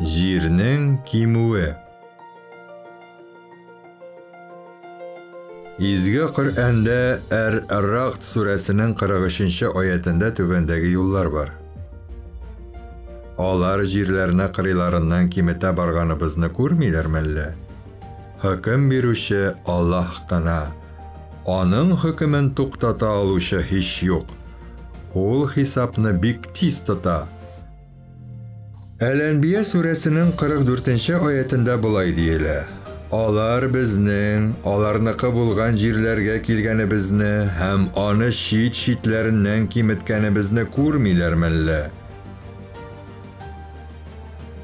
Җирнең кимүе. Изге Коръәндә Әр-Рагд сүрәсенең 43 нче аятендә түбәндәге юллар бар. Алар җирләрне кырыйларыннан киметә барганыбызны күрмиләр мәллә? Хөкем бирүче Аллаһ кына. Аның хөкемен туктата алучы һич юк. Ул хисапны бик тиз тота. Әл-Әнбия сүрәсенең 44 нче аятендә болай диелә, Алар безнең, аларныкы булган җирләргә килгәнебезне һәм аны чит-читләреннән киметкәнебезне күрмиләр мәллә?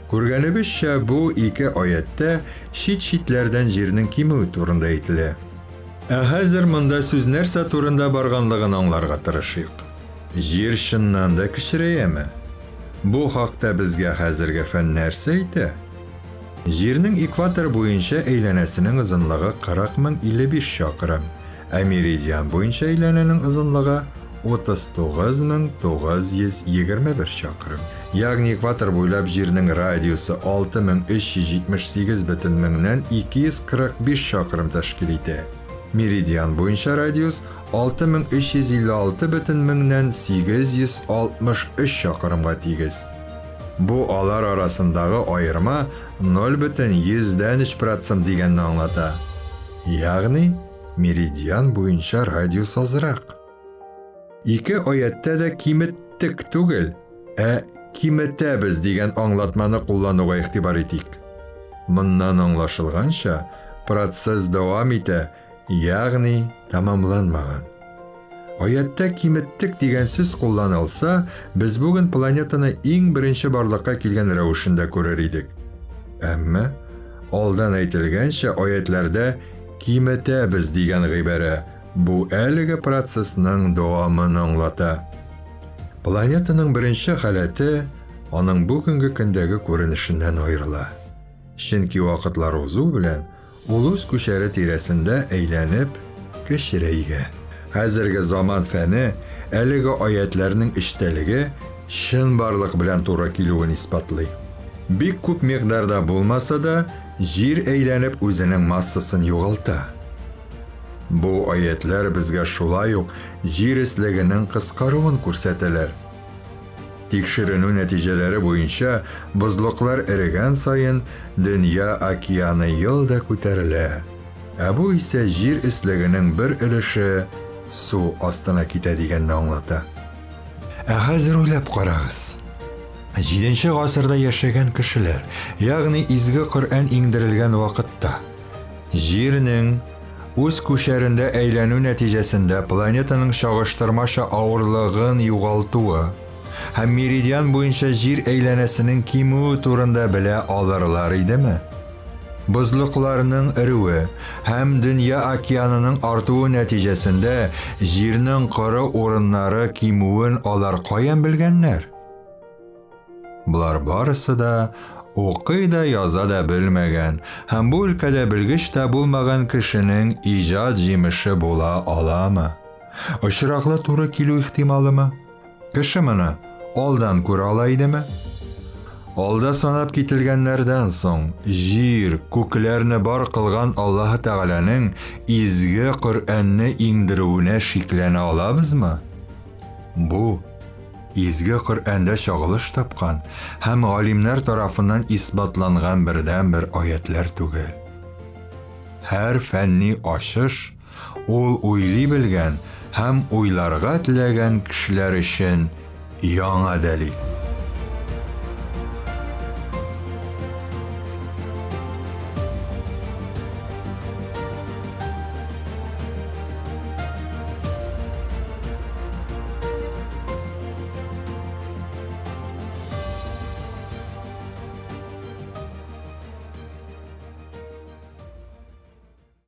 Күргәнебезчә, бу ике аятьтә чит-читләрдән җирнең кимүе турында әйтелә. Ә хәзер монда сүз нәрсә турында барганлыгын аңларга тырышыйк. Җир чыннан да кечерәяме? Бу хакта безгә хәзерге фән нәрсә әйтә? Җирнең экватор буенча әйләнәсенең озынлыгы 40 055 чакрым, ә меридиан буенча әйләнәнең озынлыгы 39 921 чакрым. Ягъни экватор буйлап Җирнең радиусы 6378 бөтен меңнән 245 чакрым тәшкил итә. Меридиан буенча радиус 6356 бөтен меңнән 863 чакрымга тигез. Бу алар арасындагы аерма 0,3 процент дигәнне аңлата. Ягъни меридиан буенча радиус азрак. Ике аятьтә дә киметтек түгел, ә киметәбез дигән аңлатманы куллануга игътибар итик. Моннан аңлашылганча, процесс дәвам итә, ягъни тәмамланмаган. Аятьтә киметтек дигән сүз кулланылса, без бүген планетаны иң беренче барлыкка килгән рәвешендә күрер идек. Әмма алдан әйтелгәнчә, аятьләрдә киметәбез дигән гыйбарә бу әлеге процессның дәвамын аңлата. Планетаның беренче халәте аның бүгенге көндәге күренешеннән аерыла. Чөнки вакытлар узу белән ул үз күчәре тирәсендә әйләнеп кечерәйгән. Хәзерге заман фәне әлеге аятьләрнең эчтәлеге чынбарлык белән туры килүен исбатлый. Бик күп микъдарда булмаса да, Җир әйләнеп үзенең массасын югалта. Бу аятьләр безгә шулай ук Җир өслегенең кыскаруын күрсәтәләр. Тикшеренү нәтиҗәләре буенча, бозлыклар эрегән саен, дөнья океаны ел да күтәрелә. Ә бу исә җир өслегенең бер өлеше су астына китә дигәнне аңлата. Ә хәзер уйлап карагыз. Җиденче гасырда яшәгән кешеләр, ягъни Изге Коръән иңдерелгән вакытта, Җирнең үз күчәрендә әйләнү нәтиҗәсендә планетаның чагыштырмача авырлыгын югалтуы һәм меридиан буенча Җир әйләнәсенең кимүе турында белә алырлар идеме? Бозлыкларның эрүе һәм Дөнья океанының артуы нәтиҗәсендә Җирнең коры урыннары кимүен алар каян белгәннәр? Болар барысы да укый да, яза да белмәгән һәм бу өлкәдә белгеч тә булмаган кешенең иҗат җимеше була аламы? Очраклы туры килү ихтималымы? Кеше моны алдан күрә ала идеме? Алда санап кителгәннәрдән соң, җир, күкләрне бар кылган Аллаһы Тәгаләнең изге Коръәнне иңдерүенә шикләнә алабызмы? Бу, Изге Коръәндә чагылыш тапкан һәм галимнәр тарафыннан исбатланган бердәнбер аятьләр түгел. Һәр фәнни ачыш ул уйлый белгән һәм уйларга теләгән кешеләр өчен яңа дәлил.